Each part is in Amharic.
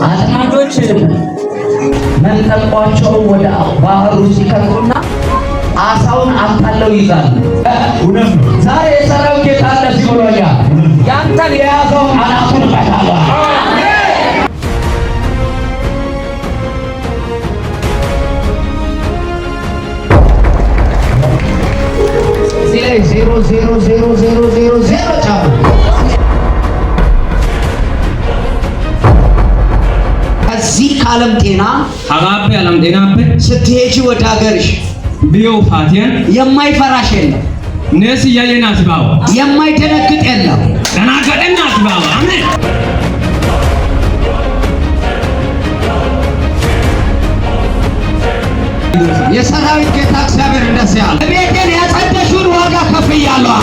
አጥማጆች መንጠቋቸው ወደ ባህሩ ሲከቱና አሳውን አታለው ይዛሉ። እውነት ነው። ዛሬ የሰራዊት ጌታ እንደዚህ ብሎኛል፣ ያንተን የያዘውን አናቱን እመታለሁ። እዚህ ላይ 0 0 0 0 0 0 ጫኑ። ከዚህ ከዓለም ጤና Hagaappe alam xeenaappe ስትሄጂ ወደ ሀገርሽ biyo faatiyan የማይፈራሽ የለም፣ neessi yayyenna asi baawa. የማይደነግጥ የለም። Danaaggadhenna asi baawa. Ameen. የሰራዊት ጌታ እግዚአብሔር እንደዚህ አለ፣ ቤቴን ያጸደሽውን ዋጋ ከፍያለሁ።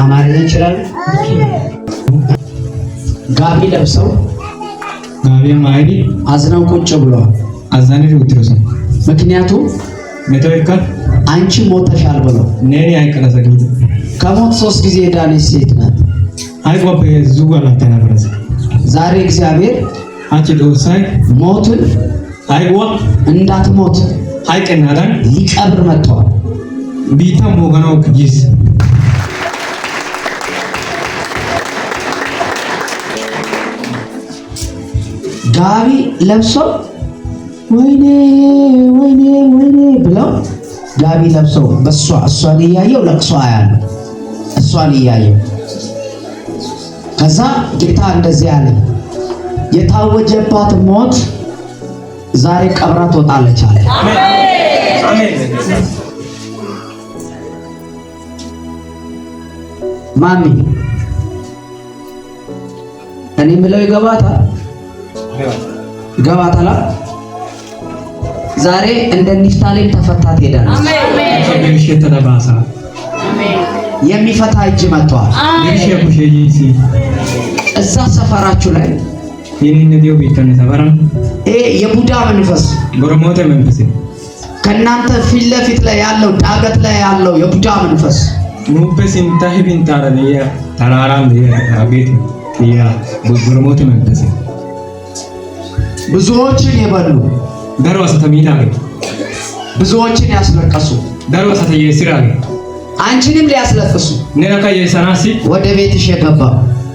አማርኛ ይችላል። ጋቢ ለብሰው Gaabiyaa maayidi አዝነው ቁጭ ብለዋል። azzanidi uttidosona. ምክንያቱም Metoykka አንቺ ሞተሻል ብለው neeni hayqqadasa giidi ከሞት ሶስት ጊዜ የዳነች ሴት ናት። hayquwaappe heezzu gallassaa naagarasa. ዛሬ እግዚአብሔር Hachchi Xoossay ሞትን hayquwaa እንዳትሞት hayqqennaadan ሊቀብር መጥቷል። biittan mooganawu yiis. ጋቢ ለብሰው ወይኔ ወይኔ ወይኔ ብለው ጋቢ ለብሰው በእሷ እሷን እያየው ለቅሶ አያለሁ። እሷን እያየው ከዛ ጌታ እንደዚህ አለ፣ የታወጀባት ሞት ዛሬ ቀብራ ትወጣለች አለ። ማሚ እኔ የምለው ይገባታል ይገባታል። ዛሬ እንደ ኒፍታሌም ተፈታ ትሄዳለች። Birshettada baasa. የሚፈታ እጅ መጥቷል። Birshiya kushee yiis. እዛ ሰፈራችሁ ላይ Yeninne diyo biittan safaran ይሄ የቡዳ መንፈስ goromoote መንፈስ ከእናንተ ፊት ለፊት ላይ ያለው ዳገት ላይ ያለው የቡዳ መንፈስ nuuppe sintta hefinttaara de'iya taraaran de'iya ቤት de'iya goromoote መንፈስ ብዙዎችን የበሉ daro asata miidaagee ብዙዎችን ያስለቀሱ daro asata yeessiraagee አንቺንም ሊያስለቅሱ nenakka yeessanaassi ወደ ቤትሽ የገባ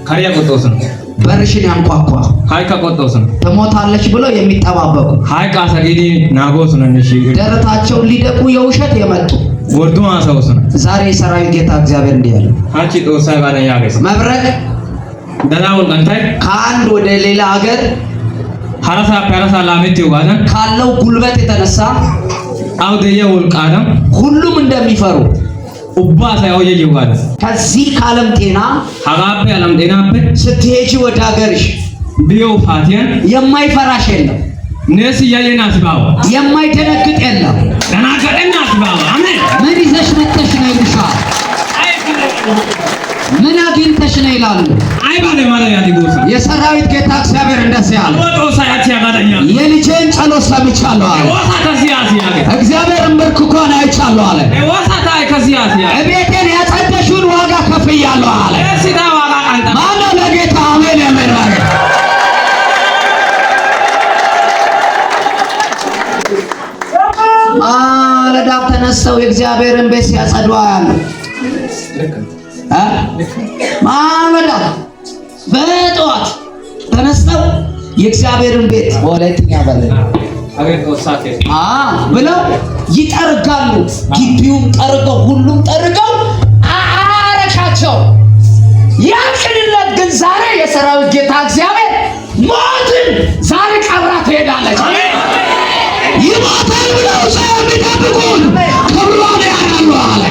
kariya qoxxoosona በርሽን ያንኳኳ haykka qoxxoosona ትሞታለች ብለው የሚጠባበቁ hayqqaasa giidi naagoosonanne shiiqidi ደረታቸውን ሊደቁ የውሸት የመጡ wordduwan haasayoosona. ዛሬ የሰራዊት ጌታ እግዚአብሔር እንዲህ ያለው Hachchi Xoossay hagaadan yaagees. መብረቅ Danaa wolqqanttay ከአንድ ወደ ሌላ ሀገር harasaappe harasaa laamettiyogaadan ካለው ጉልበት የተነሳ awu de'iya wolqqaadan ሁሉም እንደሚፈሩ ubba asay awu yayyiyogaadan ከዚህ ከዓለም ጤና hagaappe alam xeenaappe ስትሄጂ ወደ ሀገርሽ biyo faatiyan የማይፈራሽ የለም፣ neessi yayyenna asi baawa. የማይደነግጥ የለም። Danaaggadhenna asi baawa. Ameen. ምን ይዘሽ መጥተሽ ነው ይሉሻል። ምን አግኝተሽ ነው ይላሉ። Aybaa demmada yaadi goosona. የሰራዊት ጌታ እግዚአብሔር እንደዚህ አለ፣ Ubbaa Xoossay hachchi hagaadan yaagees. የልጄን ጸሎት ሰምቻለሁ አለ። Woosaa ta siyaas yaagees. እግዚአብሔር እንብርክኳን አይቻለሁ አለ። Woosaa ta aykka siyaas yaagees. እቤቴን ያጸደሽውን ዋጋ ከፍያለሁ አለ። Neessi ta waagaa qanxxana. ማነው ለጌታ አሜን የሚል? ማለት ማለዳ ተነስተው የእግዚአብሔርን ቤት ሲያጸዱ አያለሁ። እ? ማለዳ በጠዋት ተነስተው የእግዚአብሔርን ቤት ወላይትኛ በለ Hagee Xoossaa keetta. ብለው ይጠርጋሉ። ግቢውም ጠርገው ሁሉም ጠርገው አረካቸው። ያ ቅንነት ግን ዛሬ የሰራዊት ጌታ እግዚአብሔር ሞትን ዛሬ ቀብራ ትሄዳለች። ይሞታል ብለው ሰው የሚጠብቁን ክብሯን ያያሉ አለ።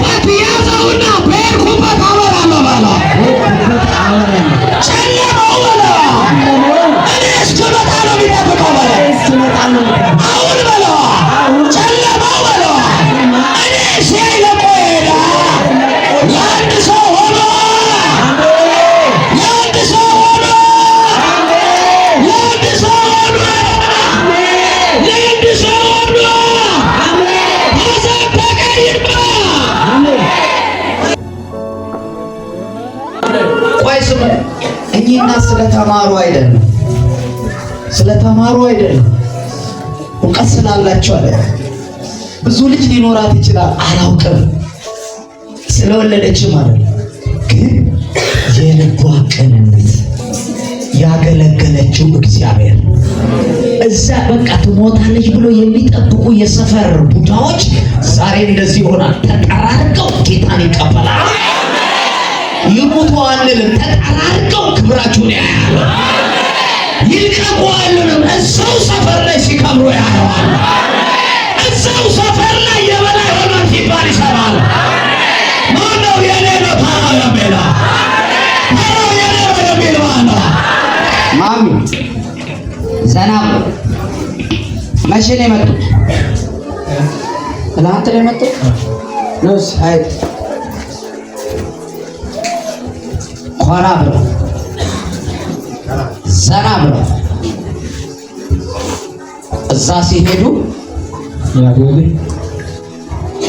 በትያዘውና በሄድኩበት አበራለሁ በለው። ጨለማው በለው እኔ እስክመጣ ነው የሚጠብቀው በለው። አሁን በለው ጨለማው በለው እኔ ሲያይ ለቆ ይሄዳል። ለአንድ ሰው ሆኖ ለአንድ ሰው ሆኖ ለአንድ ሰው ሆኖ ለአንድ ሰው ሆኖ ስለተማሩ አይደለም፣ ስለተማሩ አይደለም፣ እውቀት ስላላቸው አይደለም። ብዙ ልጅ ሊኖራት ይችላል፣ አላውቅም። ስለወለደችም አይደለም፣ ግን የልቧ ቅንነት ያገለገለችው እግዚአብሔር እዛ በቃ ትሞታለች ብሎ የሚጠብቁ የሰፈር ቡዳዎች ዛሬ እንደዚህ ይሆናል። ተጠራርገው ጌታን ይቀበላል። ይሙቱ አንልም። ተጠራርገው ክብራችሁን ያያሉ። ይልቀቁ አንልም። እዛው ሰፈር ላይ ሲከብሩ ያየዋል። እዛው ሰፈር ላይ የበላይ ሆኗል ሲባል ይሰማል። ማነው የኔ ነው ተራው የሚለው? ተራው የኔ ነው የሚል ማነው? ማሚ ዘና ብሎ መቼ ነው የመጡት? ትናንት ነው የመጡት? ነውስ አይ ኮራ ብሎ ዘና ብሎ እዛ ሲሄዱ Yaadole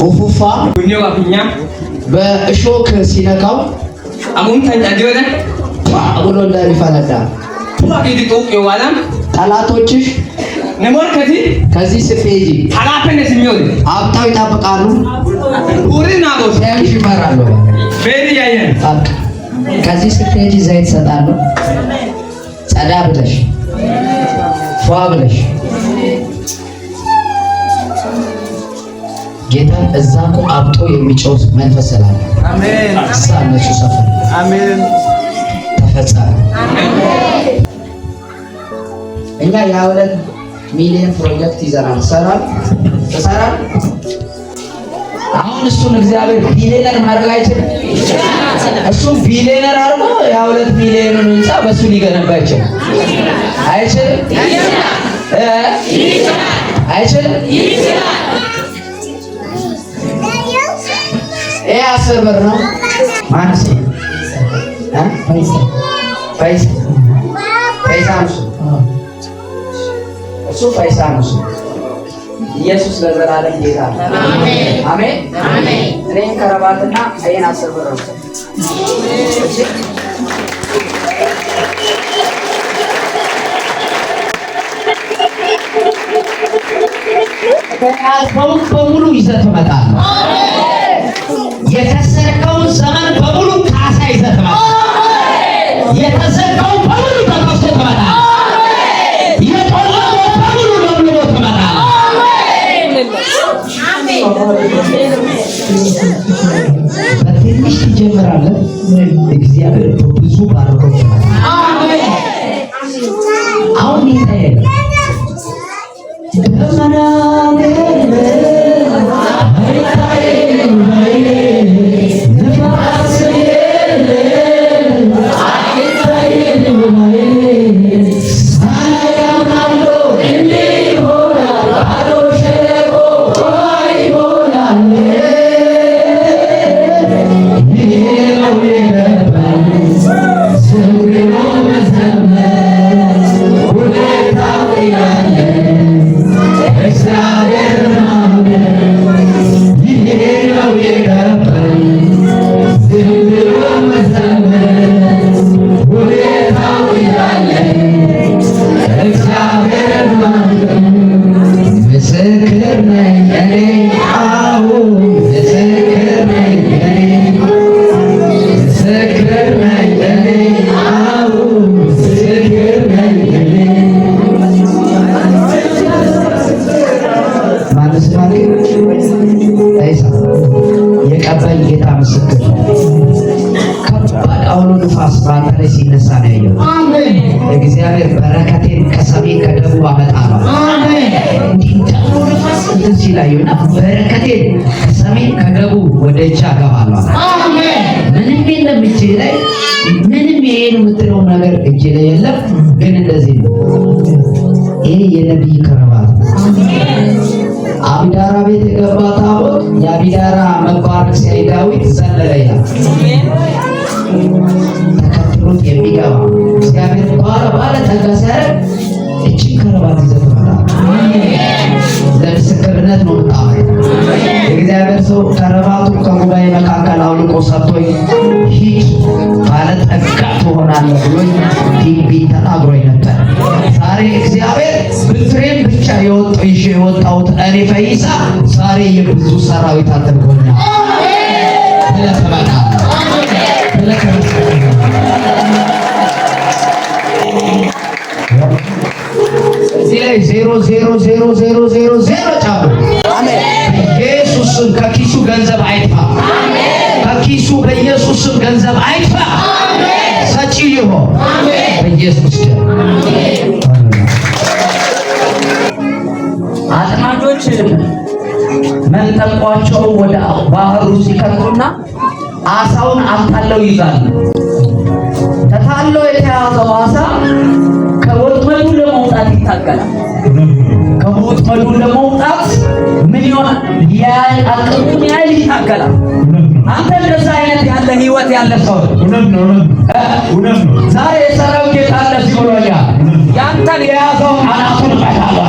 ኡፉፋ Punyoo afunyaa በእሾክ ሲነካው amuumtaan caddiyoodha ጧ ብሎ እንደሚፈነዳ tufa giidi xuuqqiyoogadan ጠላቶችሽ ne morkketi ከዚህ ስትሄጂ hagaappenne simmiyoode አብጠው ይጠብቃሉ፣ puuridi naagoos ሲያዩሽ ይፈራሉ። beedi yayyan በቃ ከዚህ ስትሄጂ ዘይት እሰጣለሁ። ጸዳ ብለሽ ፏ ብለሽ ጌታን እዛ እኮ አብጦ የሚጮህ መንፈስ ስላለ አሜን እዛ እነሱ ሰፈር አሜን ተፈጸመ። እኛ የ2 ሚሊዮን ፕሮጀክት ይዘናል። ሰራል ተሰራል። አሁን እሱን እግዚአብሔር ቢሊየነር ማድረግ አይችልም። እሱም ቢሊየነር አድርጎ የ2 ሚሊዮኑን ህንፃ በእሱ ሊገነባ አይችልም። አይችልም እ አይችልም። ይሄ 10 ብር ነው። ማንስ እ ፈይሳ ፈይሳ ነው እሱ። እሱ ፈይሳ ነው እሱ። ኢየሱስ ለዘላለም ጌታ ነው። አሜን። እኔን ከረባትና ይሄን 10 ብር ነው። እሺ የተያዘውን በሙሉ ይዘህ ትመጣለህ። የከሰርከውን ዘመን በሙሉ ካሳ ይዘህ ትመጣለህ። የተዘጋውን በሙሉ ተከፍቶ ትመጣለህ። የጦለመው በሙሉ ለምልሞ ትመጣለህ። በትንሽ ትጀምራለህ፣ እግዚአብሔር በብዙ ባርኮ ትመጣለህ። አሁን ጌታ የለም። ደመና የለም፣ አይታይም ንፋስ የለም፣ አይታይም ሳላይ አምናለሁ እንዲህ ይሆናል፣ ባዶ ሸለቆ ይሞላል። ይሄ ነው የገባኝ ዝም ብሎ መዘመር ሁኔታው እያለ እግዚአብሔር ማመን። ይሄ ነው የገባኝ ዝም ብሎ መዘመር ሁኔታው እያለ እግዚአብሔር ማመን። ምስክር ነኝ እኔ፣ አዎ ምስክር ነኝ እኔ፣ ምስክር ነኝ እኔ፣ አዎ ምስክር ነኝ እኔ። ማነስ ማለት አይሳ የቀባኝ ጌታ ምስክር ከባድ አውሎ ንፋስ በአንተ ላይ ሲነሳ ነው ያየሁት። እግዚአብሔር በረከቴን ከሰሜን ከደቡብ አመጣለሁ። እንዲህ እንደ አውሎ ንፋስ እንትን ሲል አየሁና በረከቴን ከሰሜን ከደቡብ ወደ እጅ አገባለሁ። ምንም የለም እጄ ላይ፣ ምንም ይሄን የምትለው ነገር እጄ ላይ የለም። ግን እንደዚህ ነው። ይሄ የነቢይ ከረባት ነው። አቢዳራ ቤት የገባ ታቦት የአቢዳራ መባረክ ሲያይ ዳዊት ዘለለ ይላል። ተከትሎት የሚገባ እግዚአብሔር ባለ ባለ ጠጋ ሲያደርግ እችን ከረባት ይዘህ ትመጣለህ። ለምስክርነት ነው የምታመጣው። የእግዚአብሔር ሰው ከረባቱን ከጉባኤ መካከል አውልቆ ሰጥቶኝ ሂድ ባለጠጋ ትሆናለህ ብሎኝ። የወጣሁት እኔ ፈይሳ ዛሬ የብዙ ሰራዊት አድርጎኛል ብለህ ትመጣለህ ብለህ ትመጣለህ። እዚህ ላይ 0 0 0 0 0 0 ጨምሩ። በኢየሱስ ስም ከኪሱ ገንዘብ አይጥፋ። ከኪሱ በኢየሱስ ስም ገንዘብ አይጥፋ። ሰጪ ይሆን በኢየሱስ ደም። አጥማጆች መንጠቋቸውን ወደ ባህሩ ሲከቱና አሳውን አታለው ይዛሉ። ተታሎ የተያዘው አሳ ከወጥመዱ ለመውጣት ይታገላል። ከወጥመዱ ለመውጣት ምን ይሆናል? አቅሙን ያህል ይታገላል። አንተ እንደዛ አይነት ያለ ህይወት ያለ ሰው ዛሬ የሰራዊት ጌታ እንደዚህ ብሎኛል። ያንተን የያዘውን አናቱን እመታለሁ።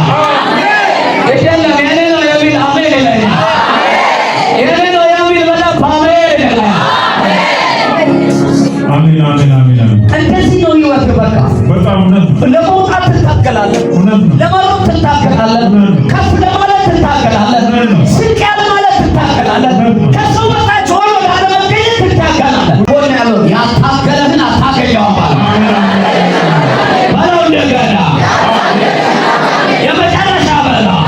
የለም የኔ ነው የሚል አሜን ይለኛል። የኔ ነው የሚል በደንብ አሜን ይለኛል። አሜን አሜን አሜን አሜን። እንደዚህ ነው ህይወት። በቃ በጣም እውነት ነው። ለመውጣት ትታገላለህ፣ እውነት ነው። ለመሮጥ ትታገላለህ፣ ከፍ ለማለት ትታገላለህ፣ ዝቅ ያለ ማለት ትታገላለህ፣ ከሰው በታች ሆኖ ላለመገኘት ትታገላለህ። ጎን ያለው ያታገለህን አታገኘውም ባለው በለው፣ እንደገና የመጨረሻ በለው።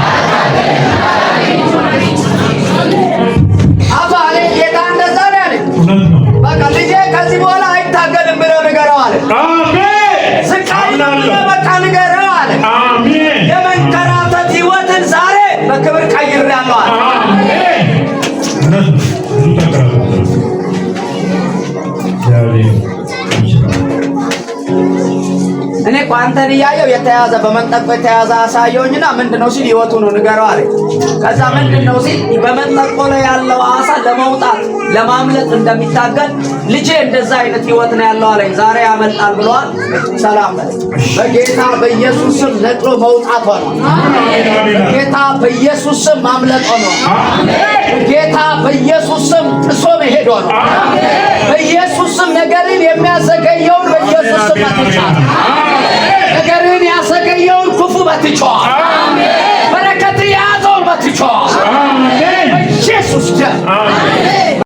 አባ እኔ ጌታ እንደዛ ነው ያለኝ። እውነት ነው። በቃ ልጄ ከዚህ በኋላ አይታገልም ብለህ ንገረው አለ። አሜን። ዝቅ አይልም ብለህ በቃ ንገረው አለ። አሜን። የመንከራተት ህይወትን ዛሬ በክብር ቀይሬያለሁ አለ። አሜን። እውነት ነው። ብዙ ተንከራተታል። እግዚአብሔር ይችላል። እኔ እኮ አንተን እያየሁ የተያዘ በመንጠቆ የተያዘ አሳየውኝና ምንድን ነው ሲል ህይወቱ ነው ንገረው አለ። ከዛ ምንድን ነው ሲል በመንጠቆ ላይ ያለው አሳ ለመውጣት ለማምለጥ እንደሚታገል ልጄ እንደዛ አይነት ህይወት ነው ያለው አለኝ። ዛሬ ያመልጣል ብለዋል። ሰላም በል። በጌታ በኢየሱስ ስም ነቅሎ መውጣት ሆኗል። በጌታ በኢየሱስ ስም ማምለጥ ሆኗል። በጌታ በኢየሱስ ስም ጥሶ መሄድ ሆኗል። በኢየሱስ ስም ነገርን የሚያዘገየውን በኢየሱስ ስም መትቻለሁ። ነገርን ያዘገየውን ክፉ መትቼዋለሁ።